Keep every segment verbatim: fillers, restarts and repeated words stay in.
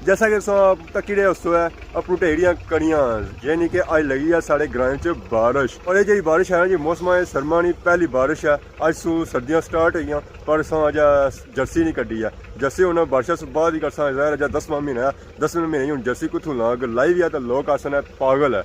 جیسا کہ تساں تکی رہے ہوسو ہے، اپروں ڈھیریاں کڑیاں، یعنی کہ اج لگی ہے ساڑے گرائیں چ بارش۔ اور یہ جڑی بارش ہے نا جی، موسم ہے سرما نی پہلی بارش ہے۔ اج سوں سردیاں سٹارٹ ہوئیاں، پر اساں اجے جرسی نہیں کڈی ہے۔ جرسی ہن بارشاں سوں بعد ہی کرساں، ظاہر ہے اجے دسواں مہینہ ہے، دسویں مہینے ہی ہن جرسی کتھوں لاں؟ اگر لائی وی ہے تاں لوگ آسن ہے پاگل ہے۔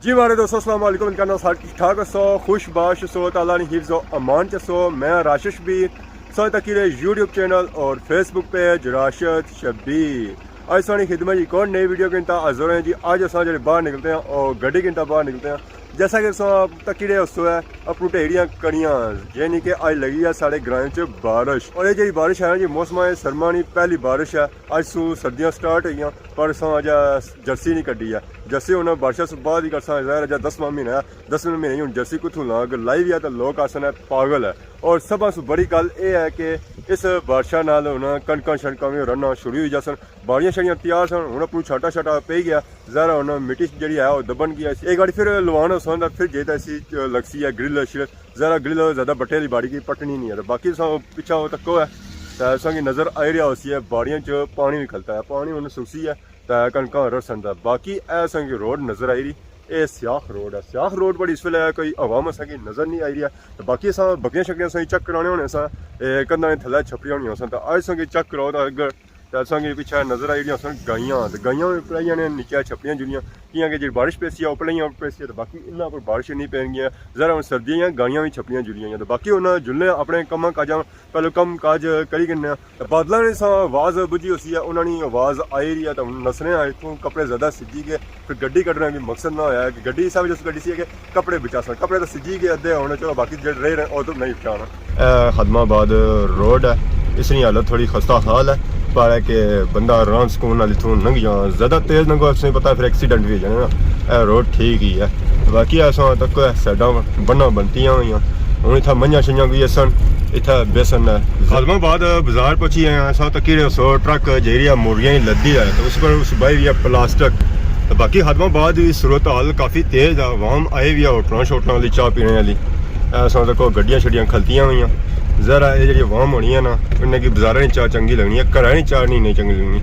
جی ماڑے دوستو، السلام علیکم، امید کرنا سارے ٹھیک ٹھاک ہسو، خوش باش ہسو، تعالیٰ نی حفظ و امان چ ہسو۔ میں راشد شبیر، سارے تکی رہے یوٹیوب چینل اور فیس بک پیج راشد شبیر۔ اج ساڑی خدمت ایک اور نئی ویڈیو کے انتا حاضر ہیں جی۔ اج اساں جڑے باہر نکلتے ہیں، او گڈی کے انتا باہر نکلتے ہیں۔ جیسا کہ تساں تکی رہے ہوسو ہے، اپروں ڈھیریاں کڑیاں، یعنی کہ اج لگی ہے ساڑے گرائیں چ بارش۔ اور یہ جڑی بارش ہے نا جی، موسم ہے سرما نی پہلی بارش ہے۔ اج سوں سردیاں سٹارٹ ہوئیاں، پر اساں اجے جرسی نہیں کڈی ہے۔ جرسی ہن بارشاں سوں بعد ہی کرساں، ظاہر ہے اجے دسواں مہینہ ہے، دسویں مہینے ہی ہن جرسی کتھوں لاں؟ اگر لائی وی ہے تاں لوگ آسن ہے پاگل ہے۔ اور سبھاں سوں بڑی گل اے ہے کہ اس بارشاں نال ہن کݨکاں شݨکاں وی رہنا شروع ہوئی جاسن، باڑیاں شاڑیاں تیار سن، ہن اپروں چھاٹا شاٹا پئی گیا، ظاہر ہے ہن مٹی جڑی ہے او دبن گیا۔ ایک واری پھر لوان ہوسن تاں پھر جے تاں اسی لگسی ہے گرل شرل، ذرا گرل زیادہ بٹے والی باڑی کی پٹنی نہیں ہے۔ تے باقی تساں پچھا او تکو ہے، تے تساں کی نظر آئی رہیا ہوسی ہے، باڑیاں چ پانی وی کھلتا ہے، پانی ہن سکسی ہے، تے کݨکاں رسن دا۔ باقی اے تساں کی روڈ نظر آئی رہی، اے سیاخ روڈ ہے۔ سیاخ روڈ پر اس ویلے کوئی عوام اساں کی نظر نہیں آئی رہی ہے۔ تے باقی اساں بکریاں شکریاں تساں کی چیک کرانے ہونے ساں، اے کندھاں نے تھلے چھپڑیاں ہونیاں سن، تے اج تساں کی چیک کراؤ تاں اگر تے اساں کی پچھے نظر آئی رہیاں سن گائیاں، تے گائیاں وی پرائی جانے نیچے چھپڑیاں جلیاں، کیاں کہ جڑی بارش پیسی ہے، او پہلے ہی پیسی ہے، تے باقی انہاں پر بارش نہیں پین گیا۔ ذرا ہن سردیاں ہیاں، گائیاں وی چھپڑیاں جلیاں ہیاں، تے باقی انہاں جلنے اپنے کماں کاجاں، پہلے کم کاج کری گھننے آں۔ تے بادلاں نے ساں آواز بجی ہوسی ہے، انہاں نی آواز آئی رہی ہے، تے ہن نسنے آں اتھوں، کپڑے زیادہ سجی گئے، پھر گڈی کڈنے وی مقصد نہ ہویا ہے کہ گڈی اس وجہ سے کڈی سی ہے کہ کپڑے بچاسن، کپڑے تاں سجی گئے ادھے ہونے، چلو باقی جڑے رہ رہے او تاں نہیں بچانا۔ اے خادم آباد روڈ ہے، اس نی حالت تھوڑی خستہ حال ہے، پر ہے کہ بندہ آرام سکون نال اتھوں لنگھ جاں، زیادہ تیز لنگھو، اس نے پتہ پھر ایکسیڈنٹ وی ہو جانے نا۔ اے روڈ ٹھیک ہی ہے، باقی اساں تک سائیڈاں بناں بنتیاں ہوئیاں، ہن اتھا منجھاں شنجھاں کوئی اسن اتھا بیسن ہے۔ خادم آباد بازار پہنچی آئے ہیں، اساں تکی رہے سو ٹرک جیریا مرغیاں ہی لدی ہے، تو اس پر اس بائی وی ہے پلاسٹک۔ تو باقی خادم آباد وی صورت حال کافی تیز ہے، عوام آئی وی ہے ہوٹلاں شوٹلاں والی چاہ پینے والی۔ اے اساں تکو گڈیاں شڈیاں کھلتیاں ہوئیاں۔ ذرا اے جڑی عوام ہونی ہے نا، انہیں کی بازاراں نی چاہ چنگی لگنی ہے، گھراں نی چاہ نہیں، نہیں چنگی لگنی۔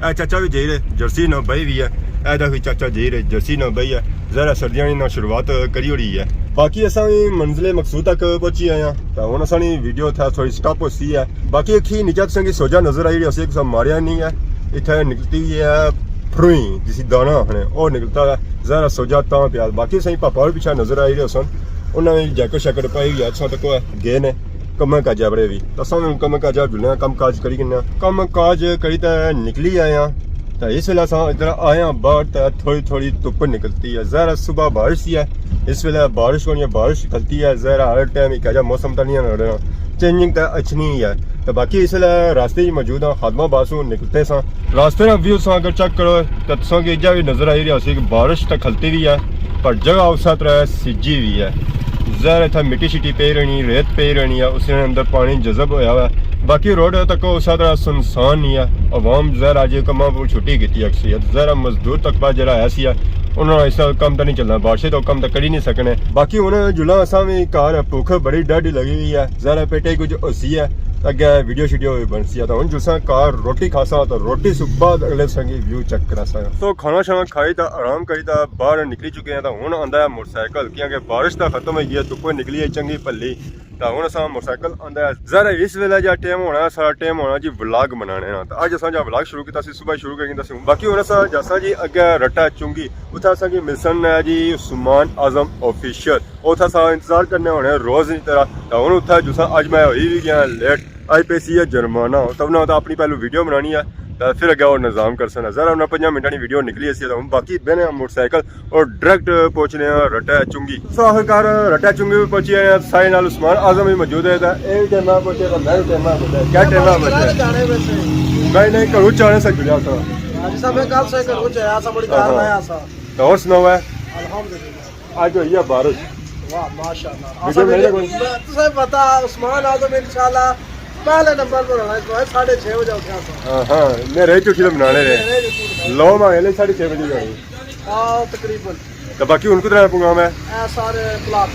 اے چاچا وی جائی رہے، جرسی نہ بائی وی ہے۔ اے دا کوئی چاچا جائی رہے، جرسی نہ بائی ہے۔ ذرا سردیاں نی نہ شروعات کری ہوئی ہے۔ باقی اساں وی منزل مقصود تک پہنچی آئے ہیں۔ تے ہن اساں نی ویڈیو اتھا تھوڑی سٹاپ ہوسی ہے۔ باقی اکھی نیچے تساں کی سوجا نظر آئی رہی ہوسی، کسا ماریا نہیں ہے۔ اتھا نکلتی ہے پھروئی، جسی دانا آخنے، او نکلتا ہے۔ ذرا سوجا تاں پیا۔ باقی سائیں پاپا ہور پچھا نظر آئی رہے ہوسن۔ انہاں نے جیکٹ شیکٹ پائی ہوئی ہے، اتھاں تک گئے نے۔ کماں کاجاں بڑے وی۔ تے اساں وی کماں کاجاں جلنے آں، کم کاج کری کنے آں۔ کم کاج کری تے نکلی آئے آں۔ تے اس ویلے اساں ادھر آئے آں باہر تے تھوڑی تھوڑی دھپ نکلتی ہے۔ ظاہر ہے صبح بارش سی ہے۔ اس ویلے بارش ہونی ہے، بارش کھلتی ہے، ظاہر ہے ہر ٹائم ایک جیہا موسم تاں نہیں رہنا، چینجنگ تاں اچھنی ہی ہے۔ تے باقی اس ویلے راستے ہی موجود ہاں، خادم آباد سوں نکلتے ساں۔ راستے نا ویو تساں اگر چیک کرو تے تساں کی اجا وی نظر آئی رہی ہوسی کہ بارش تاں کھلتی وی ہے، پر جگہ اسا طرح سجی وی ہے۔ ظاہر ہے اتھا مٹی شٹی پئی رہنی، ریت پئی رہنی ہے، اس نے اندر پانی جذب ہویا ہوا ہے۔ باقی روڈ تک اسا طرح سنسان نہیں ہے، عوام ظاہر اج کماں پر چھٹی کیتی اکثریت، ظاہر ہے مزدور طبقہ جڑا ہے سی ہے، انہاں اس نال کم تاں نہیں چلنا، بارشیں تو کم تاں کری نہیں سکنے۔ باقی ہن جلاں اساں وی گھر، بھوک بڑی ڈاڈھی لگی ہوئی ہے، ذرا پیٹے کچھ ہوسی ہے، اگے ویڈیو شیڈیو وی بنسی ہے۔ تاں ہن جلساں گھر روٹی کھاساں، تاں روٹی سوں بعد اگلے سنگی ویو چیک کراساں۔ تو کھانا شانا کھائی تاں آرام کری تاں باہر نکلی چکے ہیں۔ تاں ہن آندا ہے موٹر سائیکل، کیونکہ بارش تاں ختم ہوئی گئی ہے، دھپ نکلی ہے چنگی بھلی۔ تاں ہن اساں موٹر سائیکل آندا ہے۔ ظاہر ہے اس ویلے جا ٹائم ہونا، سارا ٹائم ہونا جی ولاگ بنانے نا۔ تاں اج اساں جا ولاگ شروع کیتا سی، صبح شروع کری کیتا سی۔ باقی ہن اساں جاساں جی اگے رٹا چنگی، اتھا اساں کی ملسن ہے جی عثمان اعظم آفیشل۔ اتھا اساں انتظار کرنے ہونے روز نی طرح۔ تاں ہن اتھا جساں اج میں ہوئی وی گیا لیٹ، اج پیسی ہے جرمانہ۔ تاں انہاں تاں اپنی پہلو ویڈیو بنانی ہے، تاں پھر اگے اور نظام کرسن۔ ذرا انہاں پنجاں منٹاں نی ویڈیو نکلی اسی، تاں ہن باقی بہنے آں موٹر سائیکل اور ڈائریکٹ پہنچنے آں رٹا چنگی۔ سو آخرکار رٹا چنگی وی پہنچی آئے آں، ساڑے نال عثمان اعظم وی موجود ہے، تاں اے وی ٹائم نال پہنچے، تاں میں وی ٹائم نال پہنچا۔ کیا ٹائم نال پہنچا؟ جانے ویسے۔ نہیں، نہیں، گھروں جانے سے جلیا سا۔ ہاں جی صاحب، میں کل سے گھروں جایا سا، بڑی ہاں، کار ہاں۔ آیا سا۔ تاں اور سناؤ ہے؟ الحمدللہ۔ اج ہوئی ہے بارش۔ واہ، ماشاءاللہ۔ ویڈیو بنائی رہے کوئی؟ تساں پتہ، عثمان اعظم انشاءاللہ پہلے نمبر پر ہونا، اس وقت ساڑھے چھ بجے اٹھیا سا۔ ہاں، ہاں، میں رہی چکی تو بنانے رہے۔ میرے جی۔ لو ماں ویلے ساڑھے چھ بجے جانی۔ آ، تقریباً۔ تو باقی ہن کدھر پروگرام ہے؟ اے سارے پلاک۔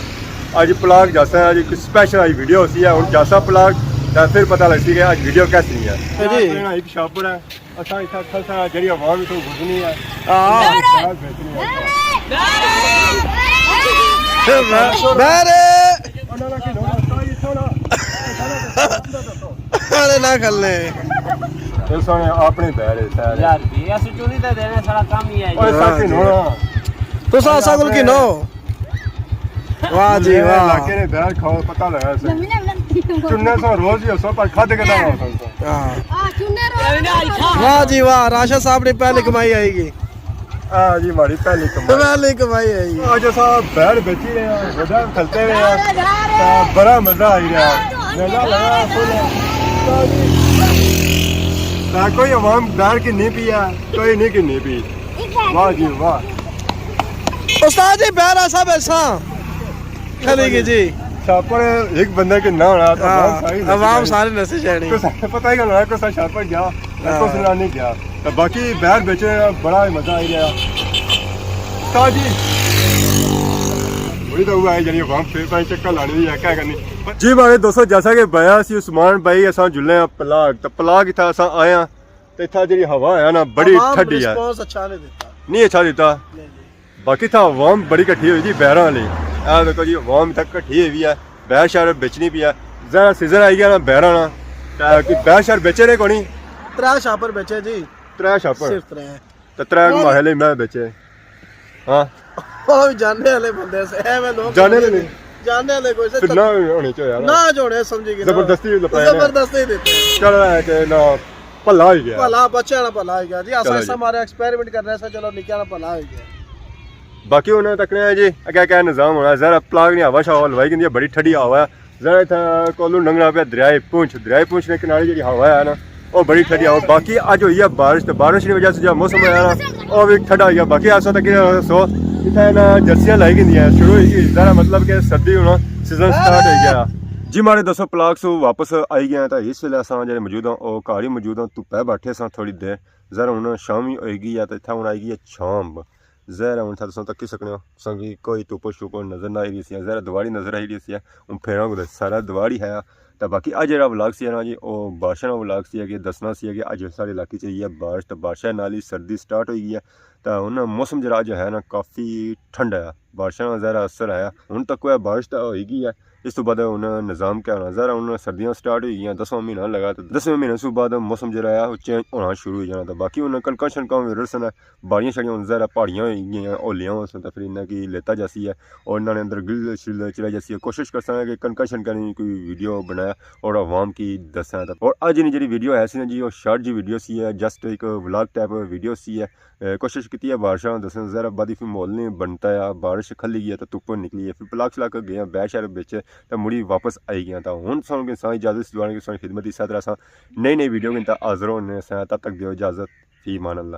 اج پلاک جاسا ہے، اج ایک سپیشل اج ویڈیو ہوسی ہے، ہن جاسا پلاک۔ تے پھر پتہ لگسی کہ اج ویڈیو کیسی ہے۔ جی۔ ایک شاپر ہے، اساں اتھا کھلسا جڑی عوام اتھوں گزرنی ہے۔ ہاں۔ بہر بیچنی ہے۔ بہر۔ انہاں نے کی لوگ اساں اتھوں نہ۔ ارے نہ کھلنے۔ اس نے اپنی بہر ہے، سارے۔ یار، یہ اساں چوری تے دینے، سارا کام ہی ہے۔ اوئے ساکن ہونا۔ تساں اساں کول کی نو؟ واہ جی واہ۔ علاقے نے بہر کھاؤ، پتہ لگا سی۔ چننے سو روز ہی ہو سو، پر کھد کے نہ ہو سو۔ ہاں۔ واہ جی واہ، راشد صاحب نے پہلی کمائی آئی گی۔ ہاں جی، ہماری پہلی کمائی۔ پہلی کمائی آئی گی۔ اج اساں بہر بیچی رہے ہیں، وڈا کھلتے رہے ہیں۔ تے بڑا مزہ آئی رہا۔ میلہ لگا فل۔ تے کوئی عوام بہر کی نہیں پیا، کوئی نہیں کی نہیں پی۔ واہ جی واہ۔ استاد جی، بہر ایسا ویسا کھلی گئی جی۔ شاپر ایک بندے کے نہ ہونا تو ہاں، عوام ساری نسی عوام جانی۔ ساری نسی جانی۔ کسا پتہ ہی نہ لگا کسا شاپر گیا، ہاں۔ کس نال نہیں گیا۔ تو باقی بہر بیچے بڑا ہی مزہ آئی گیا۔ استاد جی، وہی تو ہوا ہے، یعنی عوام پھر پھر چکر لانی ہے، کیا کرنی۔ جی ماڑے دوستو، جیسا کہ بھیا سی عثمان بھائی، اساں جلے ہیں پلاگ، تو پلاگ اتھا اساں آئے ہیں، تو اتھا جڑی ہوا ہے نا، بڑی عوام ٹھڈی ہے۔ رسپانس اچھا نہیں دیتا۔ نہیں اچھا دیتا۔ نہیں، نہیں۔ باقی اتھا عوام بڑی کٹھی ہوئی تھی بہراں والی۔ اے دیکھو جی، عوام اتھا کٹھی ہوئی ہے، بہر شہر بیچنی پئی ہے۔ ظاہر سیزن آئی گیا نا بہراں نا، تے کوئی بہر شہر بیچے نے کونی۔ ترے شاپر بیچے جی۔ ترے شاپر؟ صرف ترے۔ تے ترے اور محلے میں بیچے۔ ہاں۔ وہ بھی جاننے والے بندے سے، اے میں لوگ جاننے والے نہیں۔ جاننے والے کوئی سے پھر نہ ہونے چاہیے نا۔ نہ جوڑے سمجھی گئے نا۔ زبردستی لپائے نے۔ زبردستی دیتے۔ چلو اے کہ نا بھلا ہوئی گیا۔ بھلا بچے نا بھلا ہوئی گیا جی، اساں چلو جی۔ اساں مارے ایکسپیریمنٹ کرنے سے، چلو نکیا نا بھلا ہوئی گیا۔ باقی انہاں تکنے ہیں جی، اگے کیا نظام ہونا، ذرا پلاگ نہیں ہوا شوا لوائی گندی ہے، بڑی ٹھڈی ہوا ہے۔ ذرا اتھا کولوں لنگھنا پیا دریائے پونچھ، دریائے پونچھ نے کنارے جڑی ہوا ہے نا، او بڑی ٹھڈی ہوا۔ باقی اج ہوئی ہے بارش، تے بارش نی وجہ سے جڑا موسم ہے نا، او بھی ٹھڈا ہوئی گیا۔ باقی اساں تک سو اتھا نا جرسیاں لائی گندیاں، شروع ہوئی گئی، ذرا مطلب کہ سردی ہونا، سیزن سٹارٹ ہوئی گیا۔ جی ماڑے دوستو، پلاگ سو واپس آئی گئے ہیں، تے اس ویلے اساں جڑے موجود ہاں، او گھر ہی موجود ہاں، دھپے بیٹھے ساں تھوڑی دیر۔ ذرا ہن شام ہی ہوئی گئی ہے، تے اتھا ہن آئی گئی ہے شام۔ ظاہر ہے ہن اتھا تساں تکی سکنے ہو، تساں کی کوئی دھوپ شوپ نظر نہ آئی رہی سی، ظاہر ہے دیواڑی نظر آئی رہی سی۔ ہن پھیراں کو سارا دیواڑی ہے۔ تے باقی اج جیڑا ولاگ سی نا جی، او بارشاں نا ولاگ سی کہ دسنا سی کہ اج ساڑے علاقے چ یہ بارش، تے بارشاں نال ہی سردی سٹارٹ ہوئی گئی ہے۔ تے ہن موسم جیڑا اج ہے نا، کافی ٹھنڈا ہے، بارشاں نا ذرا اثر آیا۔ ہن تک کوئی بارش تے ہوئی گئی ہے، اس تو بعد ہن نظام کیا ہونا؟ ذرا ہن سردیاں سٹارٹ ہوئی گئیاں، دسواں مہینہ لگا، تے دسویں مہینے سوں بعد موسم جیڑا ہے، او چینج ہونا شروع ہو جانا۔ تے باقی ہن کلکاں شلکاں وی رڑسن، باڑیاں شاڑیاں ہن ذرا پہاڑیاں ہوئی گئیاں، ہولیاں ہوسن، تے پھر انہاں کی لیتا جاسی ہے، اور انہاں نے اندر گل شل چلائی جاسی ہے۔ کوشش کرساں کہ کلکاں شلکاں نی کوئی ویڈیو بنایا اور عوام کی دساں۔ تے اور اج نی جیڑی ویڈیو ہے سی نا جی، او شارٹ جی ویڈیو سی ہے، جسٹ ایک ولاگ ٹائپ ویڈیو سی ہے۔ اے، کوشش کیتی ہے بارشاں دسن، ذرا بعد فی ماحول نہیں بنتا ہے، بارش کھلی گئی ہے تو دھوپ نکلی ہے، پھر پلاک شلاک گئے ہیں بہر شہر بیچ، تے مڑی واپس آئی گئے ہیں۔ تے ہن سانوں کی ساں اجازت دعانے کی سانوں خدمت اس طرح ساں نئی نئی ویڈیو کی حاضر ہونے ساں، تب تک دیو اجازت، فی امان اللہ۔